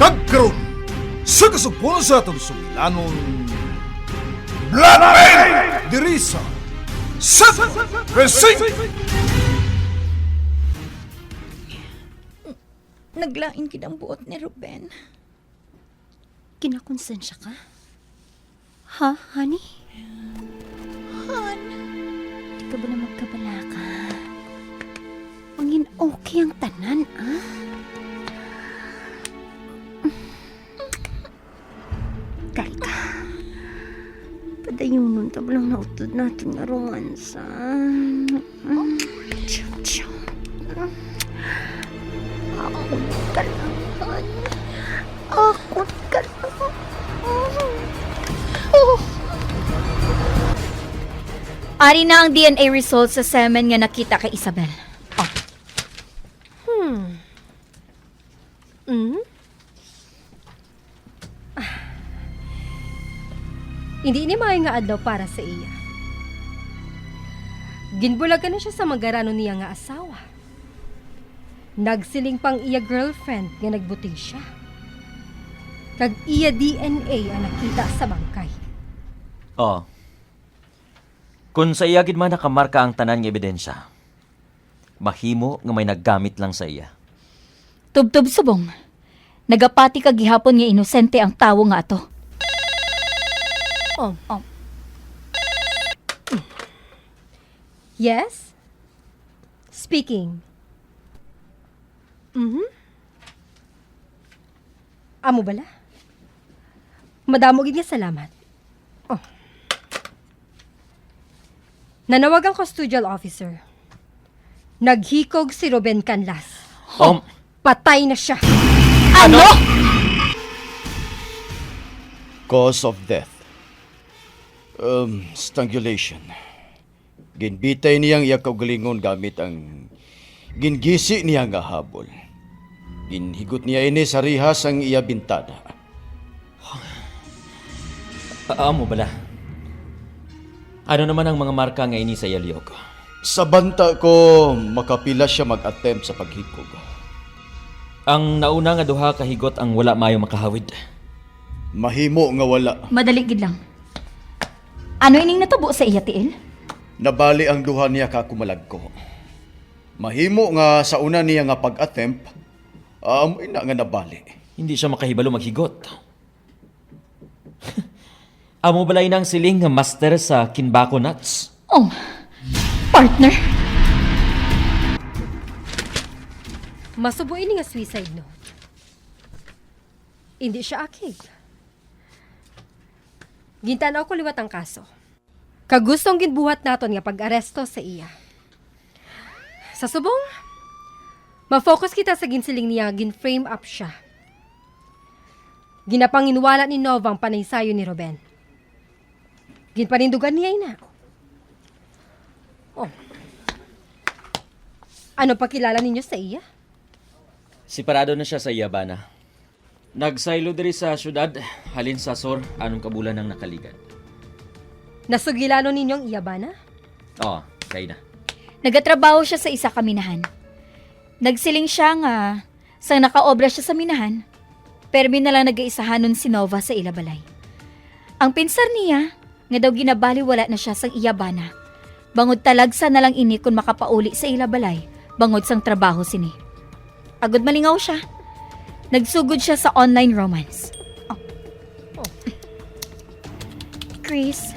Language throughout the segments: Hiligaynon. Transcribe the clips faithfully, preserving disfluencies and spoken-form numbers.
Kag karon, sa kasugpuan sa aton sugilanon, Blackmail! Diri sa Central Precinct! Naglain gid ang buot ni Ruben. Kinakonsensya ka? Ha, honey? Han. Di ka bala magkabalaka? Mangin-okay ang tanan, ah? Kari ka. Padayunon ta bala ang nautod naton nga romansa. Chum, chum. Ako ka lang, Han. Ako ka lang. Oh. Ari na ang D N A result sa semen nga nakita kay Isabel. Oh. Hmm. Hmm? Ah. Hindi ini maayo nga adlaw para sa iya. Ginbulagan na siya sa magaranon niya nga asawa. Nagsiling pang iya girlfriend nga nagbuting siya. Kag iya D N A ang nakita sa bangkay. Oh. Kon sa iya gid man nakamarka ang tanan nga ebidensya, mahimo nga may naggamit lang sa iya. Tubtob subong, nagapati ka gihapon nga inosente ang tawo nga ato. Oh. Oh. Yes? Speaking. Mhm. Amo bala? Madamo gid nga salamat. Oh. Nanawag ang custodial officer. Naghikog si Ruben Canlas. Um, Patay na siya. Ano? Cause of death. Um, strangulation. Ginbitay niya ang iya kaugalingon gamit ang gingisi niya nga habol. Ginhigot niya ini sa rihas sang iya bintana. A-, amo bala? Ano naman ang mga marka nga ini sa iya liog? Sa banta ko, makapila sia mag-attempt sa paghikog. Ang nauna nga duha ka higot ang wala maayo makahawid. Mahimo nga wala. Madali gid lang. Ano ining natabo sa iya tiil? Nabali ang duha niya ka kumalagko. Mahimo nga sa una niya nga pag-attempt, amo ina nga nabali. Hindi siya makahibalo maghigot. Amo bala inang siling nga master sa kinbako nuts? Oh, partner. Masubo ini nga suicide note. Hindi siya akig. Gintan-aw ko liwat ang kaso. Kag gusto ang ginbuhat naton nga pag-aresto sa iya. Sa subong, ma-focus kita sa ginsiling niya nga gin-frame up siya. Ginapanginwala ni Nova ang panaysayon ni Ruben. Ginpanindugan niya ina. Oh. Ano pakilala ninyo sa iya? Separado na siya sa iya bana. Nagsaylo diri sa siyudad, halin sa sur, anom ka bulan ang nakaligad. Nasugilanon ninyo ang iya bana? Oo, kay na. Nagatrabaho siya sa isa ka minahan. Nagsiling siya nga sang nakaobra siya sa minahan, permi na lang nagaisahanon si Nova sa ila balay. Ang pinsar niya, nga daw ginabaliwala na siya sang iya bana, bangod talagsa na lang ini kon makapauli sa ila balay bangod sang trabaho sini. Agod malingaw sia, nagsugod sia sa online romance. Oh. Oh. Chris,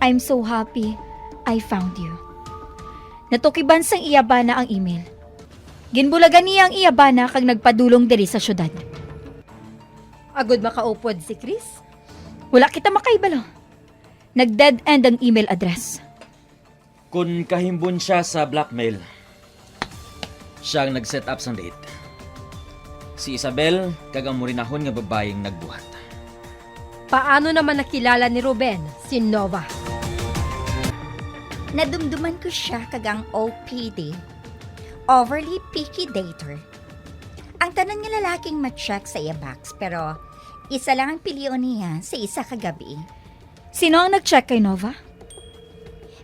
I'm so happy I found you. Natukiban sang iya bana ang email. Ginbulagan niya ang iya bana kag nagpadulong diri sa siyudad. Agod makaupod si Chris? Wala kita makahibalo. Nag-dead end ang email address. Kon kahimbon siya sa blackmail, siya ang nag-set up sang date. Si Isabel kag ang morenahon nga babayi ang nagbuhat. Paano naman nakilala ni Ruben si Nova? Nadumduman ko siya kag ang O P D, overly picky dater. Ang tanan nga lalaking ma-check sa iya box, pero isa lang ang pilion niya sa isa ka gabi. Sino ang nag-check kay Nova?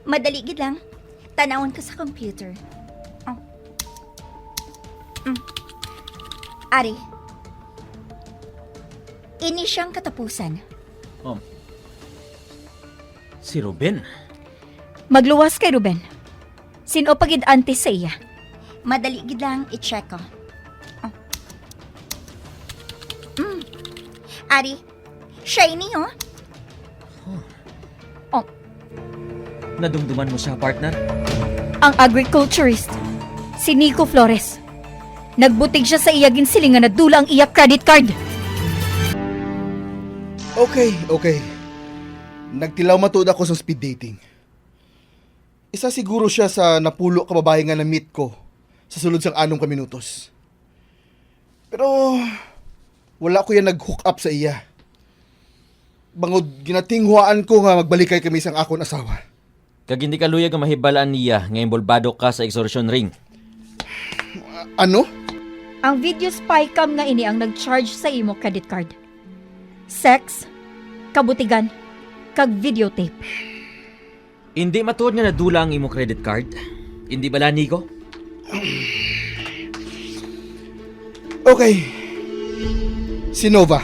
Madali gid lang. Tanawon ko sa computer. Oh. Mm. Ari. Ini siyang katapusan. Oh. Si Ruben. Magluwas kay Ruben. Sin-o pa gid antes sa iya? Madali gid lang i-check ko. Oh. Mm. Ari, siya ini, oh. Oh. Nadumduman mo siya, partner? Ang agriculturist, si Nico Flores. Nagbutig siya sa iya, ginsiling nga nadula ang iya credit card. Okay, okay. Nagtilaw matuod ako sa speed dating. Isa siguro siya sa napulo ka babayi nga na-meet ko sa sulod sang anom ka minutos. Pero wala ko yan nag-hook up sa iya. Bangod ginatinguhaan ko nga magbalikay kami sang akon asawa. Kag hindi ka luyag nga mahibal-an niya nga inbolbado ka sa extortion ring. Ano? Ang video spy cam nga ini ang nag-charge sa imo credit card. Sex, kabutigan, kag videotape. Hindi matuod nga nadula ang imo credit card. Hindi bala, Nico? Okay. Si Nova.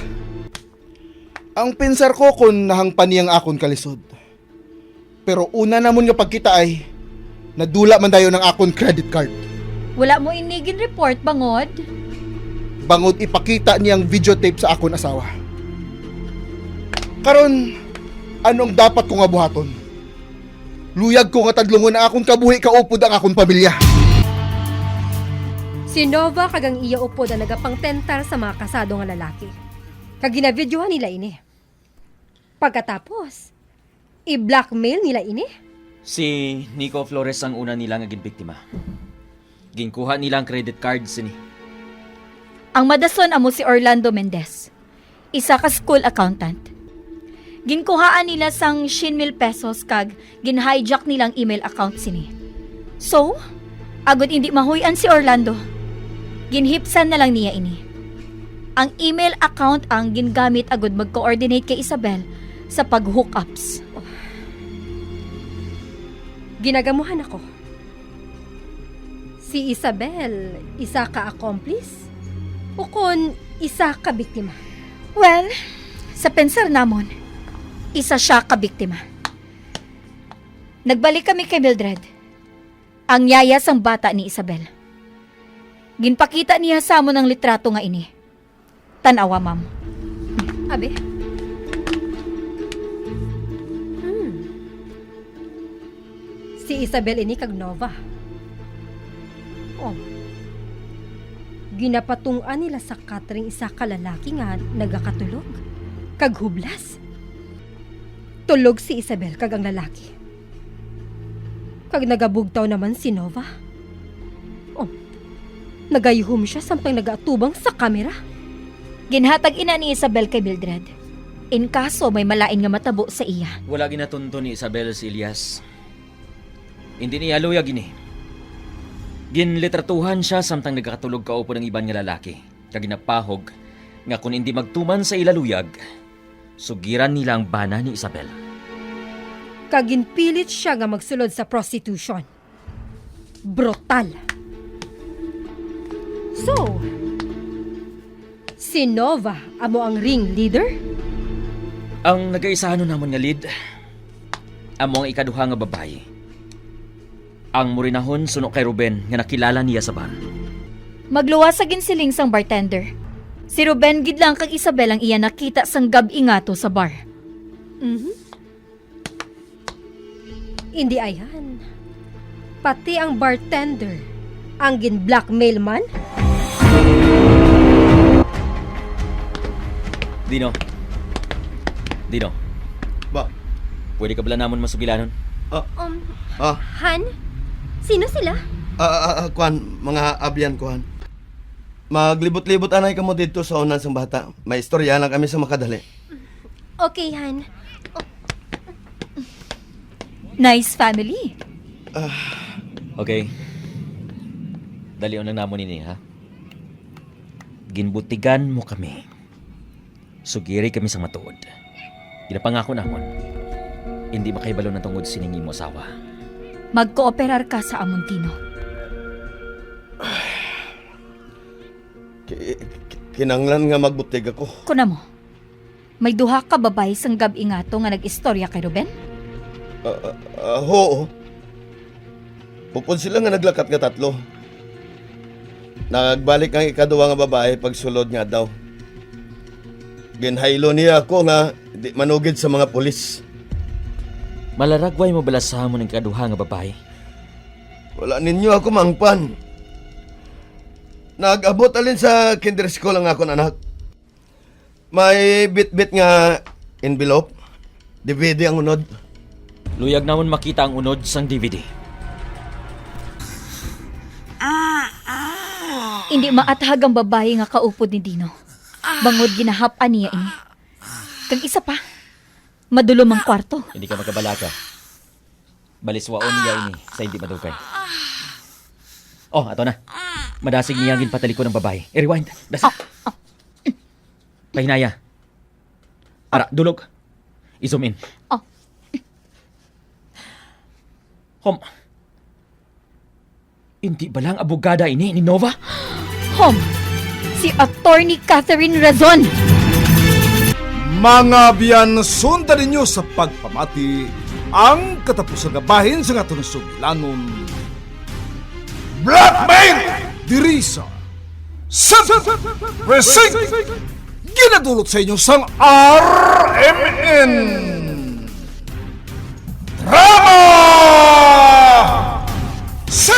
Ang pinsar ko kung nahangpan niya ang akon kalisod. Pero una namon nga pagkita ay nadula man dayon ang akon credit card. Wala mo ini gin-report, bangod? Bangod ipakita niya ang videotape sa akon asawa. Karon, ano ang dapat ko nga buhaton? Luyag ko nga tadlungon ang akon kabuhi kaupod ang akon pamilya. Si Nova kag ang iya upod ang nagapangtentar sa mga kasado nga lalaki. Kag ginavideohan nila ini. Pagkatapos, i-blackmail nila ini. Si Nico Flores ang una nila nga ginbiktima. Ginkuha nila ang credit card sini. Ang madason amo si Orlando Mendez, isa ka school accountant. Ginkuhaan nila sang siyam mil pesos kag gin-hijack nila ang email account sini. So, agod indi mahuy-an si Orlando, ginhipsan na lang niya ini. Ang email account ang gingamit agod mag-coordinate kay Isabel sa pag-hookups. Ginagamuhan ako. Si Isabel, isa ka accomplice? Ukon isa ka biktima? Well, sa pensar namon, isa siya ka biktima. Nagbalik kami kay Mildred, ang yaya sang bata ni Isabel. Ginpakita niya sa amon ang litrato nga ini. Tan-awa, ma'am. Abi? Hmm. Si Isabel ini kag Nova. Oh. Ginapatung-an nila sa catering isa ka lalaki nga nagakatulog kag hublas. Tulog si Isabel kag ang lalaki. Kag nagabugtaw naman si Nova. Oh, nagayuhom siya samtang nagaatubang sa kamera. Ginhatag ina ni Isabel kay Mildred, in kaso may malain nga matabo sa iya. Wala ginatunton ni Isabel si Elias. Hindi niya luyag ini. Ginlitratuhan siya samtang nagakatulog kaupod ang iban nga lalaki, kag ginapahog nga kon indi magtuman sa ila luyag, sugiran nila ang bana ni Isabel. Kag ginpilit siya nga magsulod sa prostitution. Brutal. So, si Nova amo ang ring leader? Ang nagaisahanon namon nga lead, amo ang ikaduha nga babayi. Ang morenahon suno kay Ruben nga nakilala niya sa bar. Magluwas sa ginsiling sang bartender. Si Ruben gid lang kag Isabel ang iya nakita sang gab-i ngadto sa bar. Mhm. Indi ayhan. Pati ang bartender ang gin-blackmail man? Dino. Dino. Ba? Pwede ka bala namon masugilanon? Ah, Um, ah, Han? Sino sila? ah, ah, ah, kwan, mga abyan ko, Han. Maglibot-libot anay kamo didto sa unan sang bata. May istorya lang kami sa makadali. Okay, Han. Nice family. Okay. Dalion lang namon ini, ha? Ginbutigan mo kami. Sugiri kami sang matuod. Ginapangako namon. Hindi makahibalo na tungod sining imo asawa. Magkooperar ka sa amon, Dino. Ki- ki- kinanglan nga magbutig ako. Kunamo, May duha ka babayi sang gab-i nga to nga nag-istorya kay Ruben? Ah, ah, ah, oo. Upod sila nga naglakat nga tatlo. Nagbalik ang ikaduha nga babayi pagsulod nga daw. Ginhaylo niya ako nga di manugid sa mga pulis. Malaragway mo bala sa mo ng ikaduha nga babayi? Wala ninyo ako maangpan. Nag-abot alin sa kinder school ang akon anak. May bitbit nga envelope. D V D ang unod. Luyag namon makita ang unod sang D V D. Hindi maathag ang babayi nga kaupod ni Dino. Bangod ginahap-an niya ini. Kag isa pa, madulom ang kwarto. Hindi ka magkabalaka. Baliswaon niya ini sa hindi madugay. Oh, ato na. Madasig niya ang ginpatalikod ng babayi. I-rewind. Dasig. Pahinaya. Ara, dulog. I-zoom in. Oh. Hom. Hindi ba lang abogada ini ni Nova? Hom. Si Attorney Catherine Razon. Mga biyan, sundan ninyo sa pagpamati ang katapusan nga bahin sa aton sugilanon. Blackmail! Diri sa Sub Precinct! Ginadulot sa inyo sang R M N Drama!